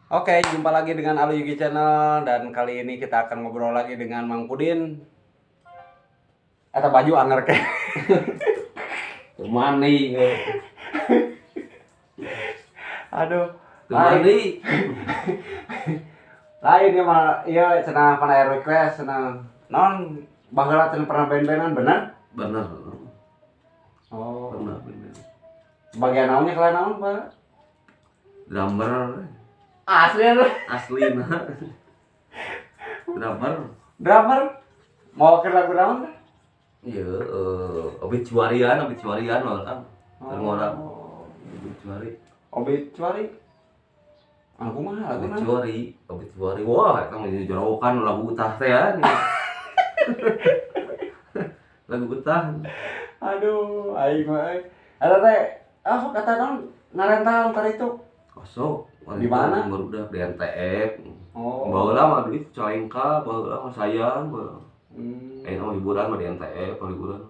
Oke, jumpa lagi dengan Alu Yugi Channel dan kali ini kita akan ngobrol lagi dengan Mang Pudin. Eta baju anger ke. Mani. Aduh. Mani. Lain ya mah, iya cenah pernah air request cenah. Non baheula cenah pernah band-bandan, bener? Bener. Oh. Pernah bener. Bagian naonnya kalian naon, Pak? Drummer. Asli atuh. Asli nah. Drummer. Drummer. Mau ke lagu naon teh? Iya, obituarian, obituarian orang. Orang. Obituary. Obituary. Aku mah lagu naon? Obituary, obituary. Wah, eta mah jorokan lagu utah teh ya. Lagu utah. Aduh, aing mah euy. Eta teh ah sok eta naon ngarental tadi itu. Kosok. Di mana? Baru udah di NTF. Oh. Baheula mah duit Cicalengka, baheula mah sayang, baheula. Eh, mah hiburan mah di NTF, hiburan.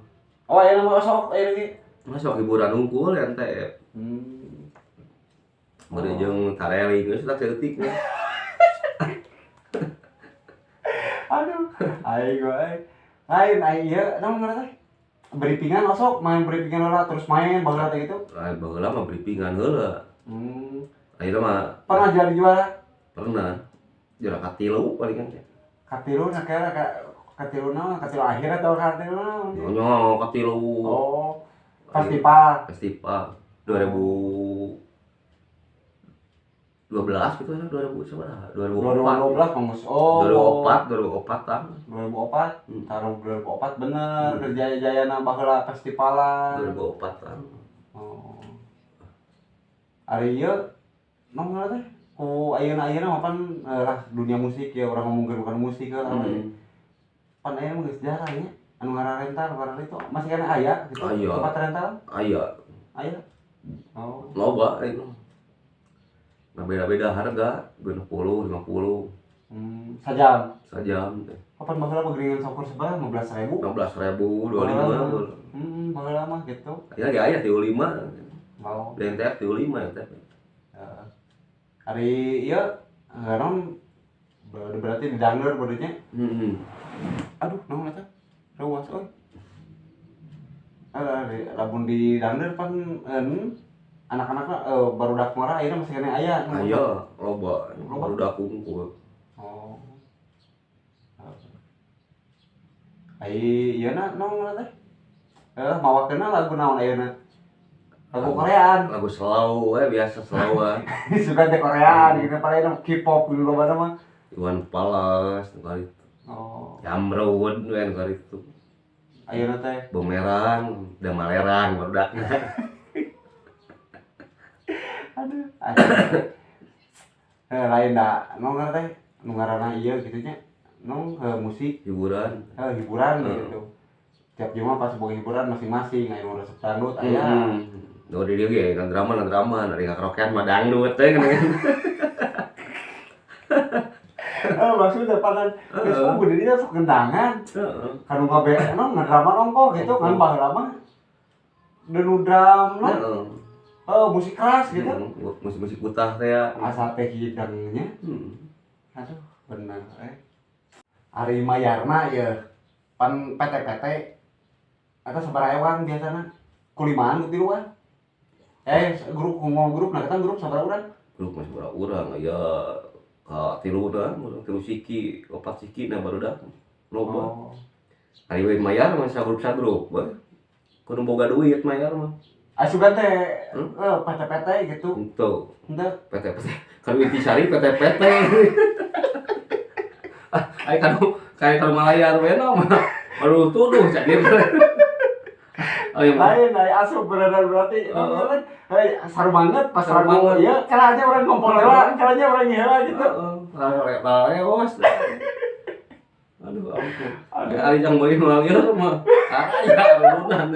Oh, aya nama sok aya lagi. Masuk hiburan unggul di NTF. Bari jeung tareli geus lah ceutik nya. Aduh, aing mah euy. Lain aing ieu naon ngaranna teh? Briefingan osok, main briefingan heula terus main baheula teh gitu. Lain baheula mah briefingan heula. Ayeuna mah Pernah jadi juara? Pernah. Juara katilu palingan teh. Katilu na kira ka katilu naon? Katilu akhir atau katilu naon? Nyonya katilu. Oh, festival. Festival 2012 gitu ya, 2000 sabaraha? 2004. 2012 Mangus. Oh. 2004, 2004 tah. 2004, taruh 2004 bener, kerja jayana baheula festivalan. 2004 tah. Oh. Ari ieu naon ngaranna teh? Ku ayeuna-ayeuna mah pan lah dunia musik ya urang ngomongkeun bukan musik lah. Pan aya mah geus jarang nya anu ngararental barang itu masih keneh aya gitu Aya. tempat rental? Aya. Aya. Oh. Loba itu. Nah, beda-beda harga, 60, 50. Sajam. Sajam teh. Kapan baheula mah geuningan saukur sabaraha? 15.000? 15.000, 25. Baheula mah gitu. Aya ge aya 35. Oh. Di NTF 35 NTF. Heeh. Ari ieu naon berarti di dangdeur bodohnya. Heeh. Aduh, naon eta? Reuas euy. Ari lamun di dangdeur pan anak-anakna barudak ngora ayeuna masih keneh aya. Aya, loba. Loba. Barudak kungkul. Oh. Ai ieu na naon ngaranna teh? Mawakeunna lagu naon ayeuna? Lagu Koreaan. Lagu slow we, biasa slow we. Suka teh Koreaan gitu paling K-pop gitu loba mah. Iwan Fals nu itu. Oh. Jamrud we nu itu. Ayeuna teh Bumerang, Damalerang barudakna. Aduh. Aduh. Lain da naon ngaranna teh? Nu ngaranna ieu kitu nya. Naon musik hiburan. Hiburan Heeh. gitu. Tiap jelema pasti boga hiburan masing-masing, aya nu resep dangdut aya. Heeh. Nu di dieu ge ngedrama ngedrama, ari ngakrokean mah dangdut teh kan. Maksudnya panan geus oh gede dia sok gendangan. Heeh. Kanu ngabe naon ngedrama ongkoh gitu kan baheula mah. Deunu drum naon? Heeh. Musik keras gitu. Heeh, musik-musik utah teh ya. Asa teh hidangnya. Heeh. Aduh, bener eh. Ari mayarna ya pan PT-PT atau sabaraha ewang biasana? Kulimaan ku tiluan. Grup ngomong grup nah kita grup sabaraha urang? Grup masih sabaraha urang aya ka tilu dah, tilu siki, opat siki nah barudak. Loba. Oh. Ari we mayar mah sagrup sagrup we. Kudu boga duit mayar mah. Asupan teh Hmm? PT-PT gitu. Henteu. Henteu. PT-PT. Kan intisari PT-PT. Ai kanu kayak kanu malayar we na mah. Baru tuduh cak dia. Oh, iya, mah. Lain, lain asup beneran berarti. Heeh. Hei, seru banget pas Seru ragu. banget. Iya, caranya orang ngompol heula, caranya orang heula gitu. Heeh. Reos. Aduh, ampun. Aduh. Ari jang meuli nu lieur mah. Aya arunan.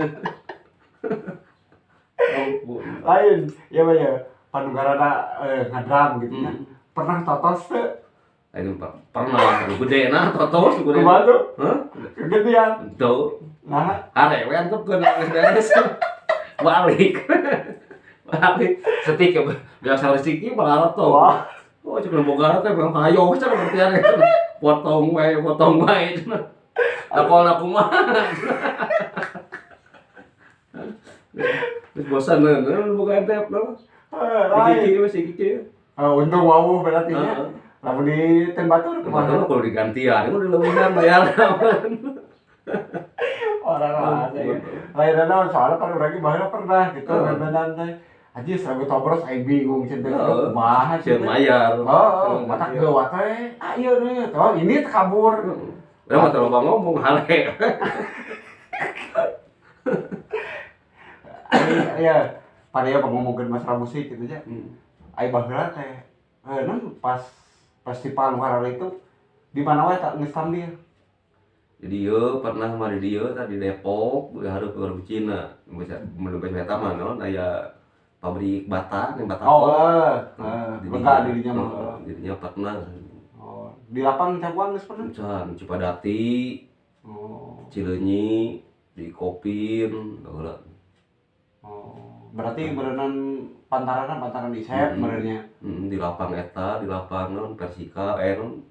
Ampun. Lain, ya mah ya. Panunggarana ngadram gitu nya. Pernah totos teu? Ayo pernah anu gede nah totos gede. Kumaha tuh? Hah? Kegedean. Henteu. Nah, Are we antepkeun geus beres. Balik. Balik. Setik ya biasa rezeki malah tuh. Wah. Oh, cek boga teh memang hayo cenah berarti potong wae cenah. Dakol kumaha. Terus bosan boga entep lah. Lain. Masih kiki. Untung wawuh berarti nya. Lamun di ten batur kumaha kalau digantian, itu dileuwihan bayar. Orang lah. Lain naon soalnya pan urang ge baheula pernah gitu bebenan teh. Anjir seragu tobros aing bingung cenah kumaha cenah mayar. Heeh, matak geuwat teh. Ah ieu nih, toh ini kabur. Urang mah terlalu ngomong hale. Iya, pada ya ngomongkeun masalah musik gitu nya. Ai baheula teh non pas festival nu itu di mana wae tak geus tampil. Di dieu pernah mah di dieu tadi Depok, hareup ke Cina. Mun eta mah naon aya pabrik bata ning bata. Oh, lega dirinya mah. Dirinya pernah. Oh, di lapang Cabuang geus pernah? Can, Cipadati. Oh. Cileunyi, di Kopin, baheula. Oh, berarti berenang pantaran Isep benernya. Di lapang eta, di lapang naon Persika, naon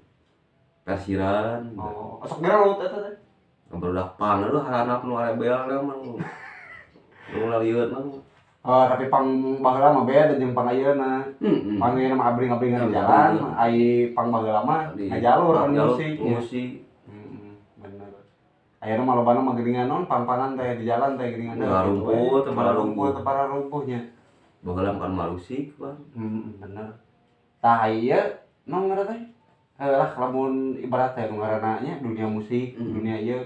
Persiran. Oh, sok geura laut eta teh. Barudak pang aduh haranap nu arebel mah. Nu lalieun mah. Oh, tapi pang baheula mah beda jeung pang ayeuna. Pang ayeuna mah abring-abringan di jalan, ai pang baheula mah ngajalur kan musik. Musik. Bener. Ayeuna mah lobana mah geuningan naon pang-pangan teh di jalan teh geuningan. Rumput, tempat rumputnya. Baheula kan marusik, Bang. Bener. Tah ieu naon ngaranna teh? Lah lamun ibarat teh nu ngaranna nya dunia musik, dunia ieu.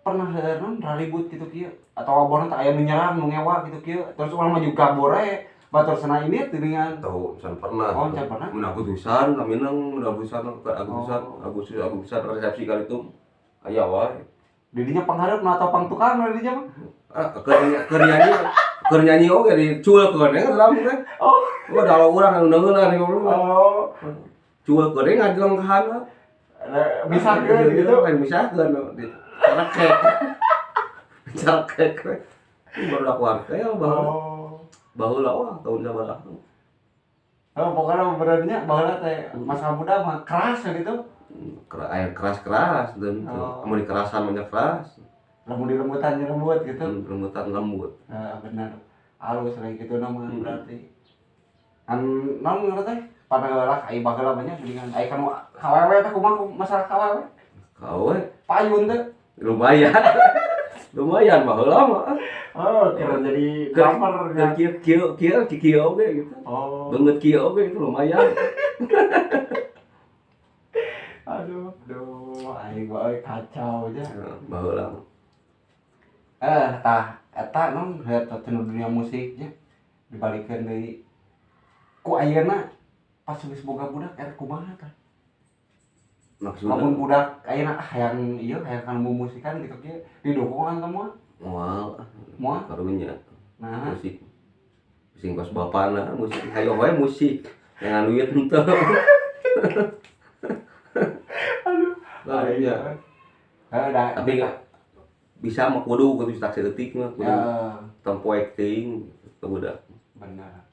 Pernah non raribut gitu kieu atau abona teh aya nu nyerang nu ngewa gitu kieu terus urang mah juga bore batur sana ini dengan tahu can pernah. Oh, can pernah. Mun Agustusan kami nang mun Agustusan Agustusan Agustusan resepsi kali itu aya wae. Didinya pangharepna atau pangtukang didinya mah? Keur nyanyi oge diculkeun we dalam teh. Oh, oh da urang anu neungeun goblok. Oh. Culkeun we ngajeleng ka hana. Misahkeun gitu. Lain misahkeun. Carakek. Carakek. Baru aku wartel baheula. Baheula wah tahun sabaraha. Oh, pokoknya benernya baheula teh masa muda mah keras gitu. Air keras-keras dan mun dikerasan banyak keras. Lamun dilembutan lembut gitu. Lembutan lembut. Heeh, bener. Halus lagi gitu nama berarti. An naon ngaran teh? Padahal ai baheula mah nya geuningan ai kan KWW teh kumaha masalah KWW? KWW payun teh. Lumayan. Lumayan baheula mah. Oh, kira jadi drummer ya. Kieu kieu kieu kieu oge gitu. Oh. Beungeut kieu oge itu lumayan. Aduh, aduh, aing wae kacau aja. Baheula. Tah eta non eta teu dunia musik nya dibalikeun deui. Ku ayeuna pas geus boga budak eta kumaha tah? Maksudna lamun budak ayeuna hayang ieu hayang kana musikan gitu kieu didukung kan moal? Moal. Moal karunya. Nah, musik. Sing kos bapana musik hayo wae musik. Jangan duit henteu. Aduh. Karunya. Heeh, dah. Tapi bisa mah kudu kudu tak seeutik mah kudu. Tong poek teuing ke budak. Bener.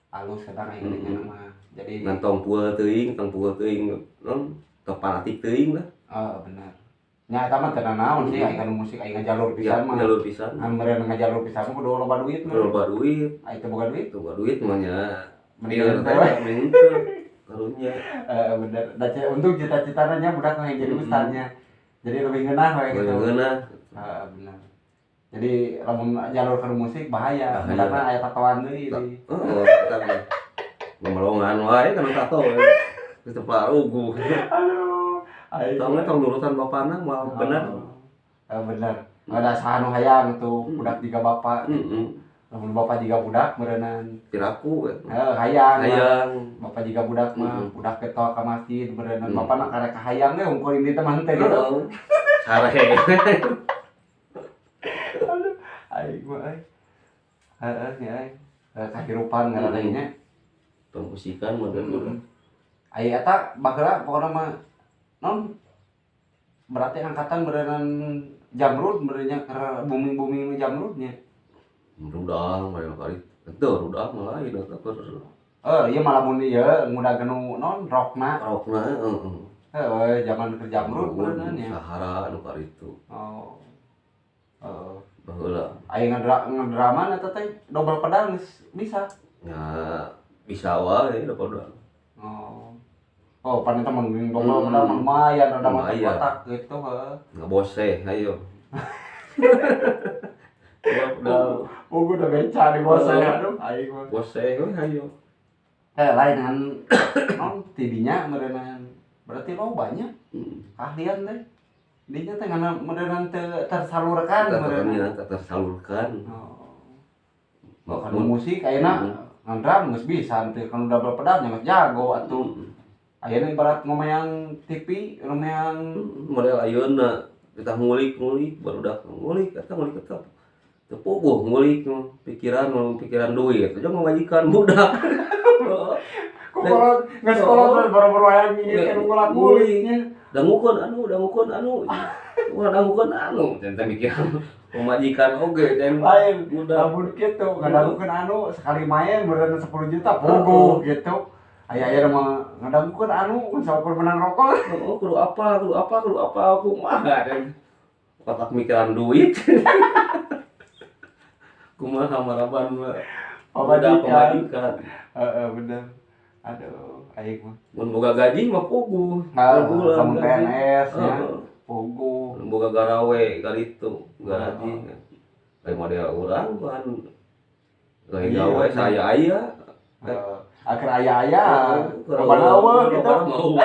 Alus eta ayeuna mah. Jadi ngan tong puel teuing non tong fanatik teuing lah. Heeh, bener. Nya eta mah teu nanaon sih aya nu musik aya ngajalur pisan mah. Jalur pisan. Anu meureun ngajalur pisan mah kudu loba duit mah. Loba duit. Aya teu boga duit? Teu boga duit mah nya. Mending teh karunya. Heeh, bener. Da untung cita-citana nya budak mah jadi ustadnya. Jadi lebih ngeunah we gitu. Lebih ngeunah. Heeh, bener. Jadi lamun jalur ke musik bahaya, karena aya tatoan deui. Heeh, eta mah. Ngemelongan wae kana tato. Geus teu paruguh. Aduh. Tong tong nurutan bapana moal bener. Heeh, bener. Ada saha nu hayang tuh budak jiga bapak. Heeh. Lamun bapak jiga budak meureunnan. Piraku heeh, hayang. Hayang. Bapak jiga budak mah, budak ketok ka masjid meureunnan bapana karek kahayang ge hungkul ini teh mah henteu gitu. Sare. Aduh, aing mah euy. Heeh, nya euy. Kahirupan ngaranna nya. Tong musikan mah bener. Aya eta baheula pokona mah non berarti angkatan berenang jamrud berenang keur booming-booming jamrudnya. Rudal mah kali. Henteu rudal mah lain eta keur Eh, ieu malah mun ieu ngudag nu non rockna. Rockna heeh. Heeh, zaman keur Jamrud beuneunan nya. Sahara nu karitu. Oh. Heeh. Baheula. Aya ngedraman eta teh double pedal geus bisa. Ya bisa wae double pedal. Oh. Oh, pan eta mah double pedal mah lumayan rada Lumayan. Kotak gitu heuh. Ngeboseh ayo. Double pedal. Oh, gua udah beca di boseh aduh aing mah. Boseh we ayo. Eh, lain kan non tidinya meureunan berarti lo banyak keahlian teh. Dinya teh ngana meureunan teu tersalurkan meureunan. Tak tersalurkan. Oh. Mau Kan musik ayeuna ngedrum geus bisa teu kan double pedal nya geus jago atuh. Ayeuna ibarat ngomayan TV, ngomayan Model ayeuna kita ngulik-ngulik barudak ngulik eta ngulik eta teu puguh ngulik pikiran pikiran duit aja majikan budak. Kok kolot geus kolot baru-baru aya ngingitkeun ngulak-ngulik nya. Dangukeun anu dangukeun anu. Wah dangukeun anu teh mikiran pamajikan oge teh Lain budak. Lamun kitu ngadangukeun anu sekali main meureun 10 juta puguh gitu. Aya-aya mah ngadangukeun anu saukur menang rokok. Oh, kudu apa kudu apa kudu apa kumaha teh. Otak mikiran duit. Kumaha maraban mah. Budak Pamajikan. pamajikan. Heeh, bener. Aduh, aing mah. Mun boga gaji mah puguh. Nah, Bulan lamun gaji. PNS nya Heeh. puguh. Mun boga garawe karitu gaji. Lain model urang kan. Lain Iya, gawe bener. saya aya. Heeh. Akhir aya-aya, loba eueuh gitu. Mau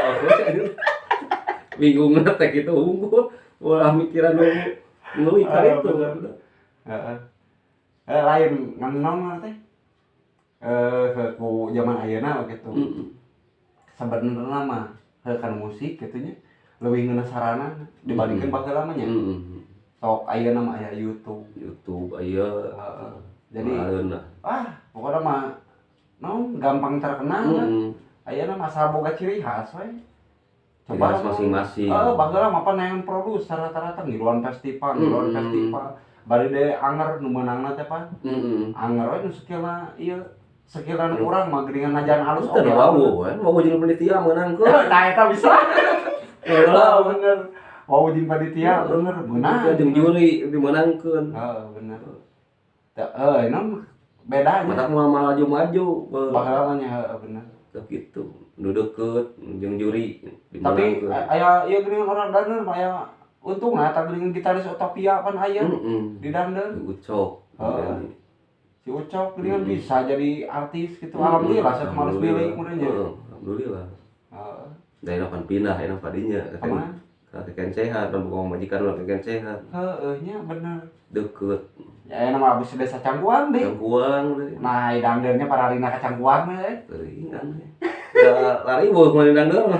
bingung teh kitu unggul. Ulah mikiran nu ngulik Ah, karitu. bener. Heeh. Eh, lain ngan naon teh? Eh, ku zaman ayeuna gitu. Sebenarnya mah heuh kan musik kitu nya leuwih ngeunah sarana dibandingkeun baheula mah nya. Sok ayeuna mah aya YouTube. YouTube aya. Heeh. Jadi Ayeuna. ah, pokoknya mah naon gampang terkenal lah. Ayeuna mah asal boga ciri khas we. Ciri khas masing-masing. Heeh, baheula mah pan yang produser rata-rata ngiluan festival, ngiluan festival. Bari de anger nu meunangna teh pan. Anger we nu skillna ieu skillna nu kurang mah geuningan najan alus Teu wawuh kan, wawuh jeung panitia meunangkeun. Tah eta bisa. Heeh. Bener. Wawuh jeung panitia bener meunang. Jeung juri dimeunangkeun. Heeh, bener. Teu euy naon bedanya. Matak moal maju-maju. Baheula mah nya heueuh bener. Teu kitu. Nu deukeut jeung juri Tapi dimeunangkeun. aya ieu geuningan orang daneur mah aya untungna eta geuningan gitaris Utopia pan aya di Dandeun. Ucok. Heeh. Si Ucok geuningan bisa jadi artis gitu. Alhamdulillah saya males milik meureun nya. Heeh, alhamdulillah. Heeh. Da enak pan pindah enak padinya. Kumaha? Ka kekencehan, kan boga majikan urang kekencehan. Heeh nya bener. Deukeut. Ya aya mah abis desa Cangkuang deui. Cangkuang deui. Nah, i Dandeunnya paralina ka Cangkuang we. Teuing aneh. Da lari beuh mah Dandeun.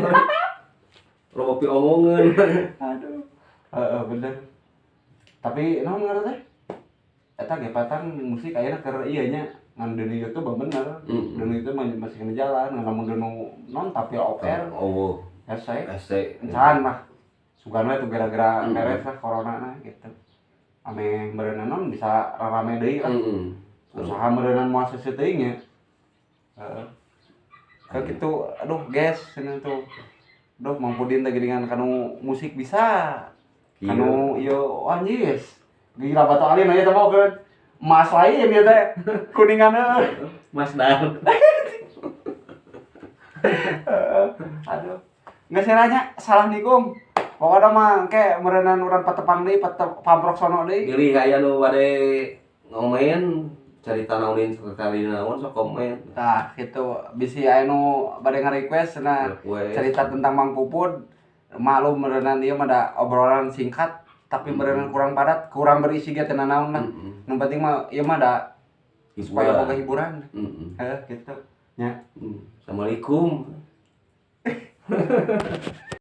Loba piomongeun. Aduh. Heeh bener. Tapi naon ngaranna teh? Eta ge patang musik ayeuna keur ieu nya ngan di YouTube bener. Di YouTube masih kena jalan, ngan lamun nu non tapi off air. Oh, Hese. hese. Encan lah. Sugan we tuh gara-gara beres lah corona na gitu. Ame meureunna non bisa rarame deui lah. Usaha meureunan moal seuseuh nya. Heeh. Kayak gitu, aduh guys, cenah tuh. Duh, Mang Pudin teh geuningan kanu musik bisa. Kanu ieu anjis. Gila batu alin aya teh mokeun. Emas lain ieu teh. Kuningan heueuh. Mas Dar. Aduh. Geus nanya salah nikum. Pokokna mah engke meureunan urang patepang deui, pamprok sono deui. Bilih aya nu bade ngomen carita naon sekali naon sok komen. Tah, gitu. Bisi aya nu bade nga-request cenah cerita tentang Mang Pupud. Maklum meureunan ieu mah da obrolan singkat tapi meureunan kurang padat, kurang berisi ge teu nanaon lah. Nu penting mah ieu mah da supaya boga hiburan. Heuh, gitu. Nya. Assalamualaikum.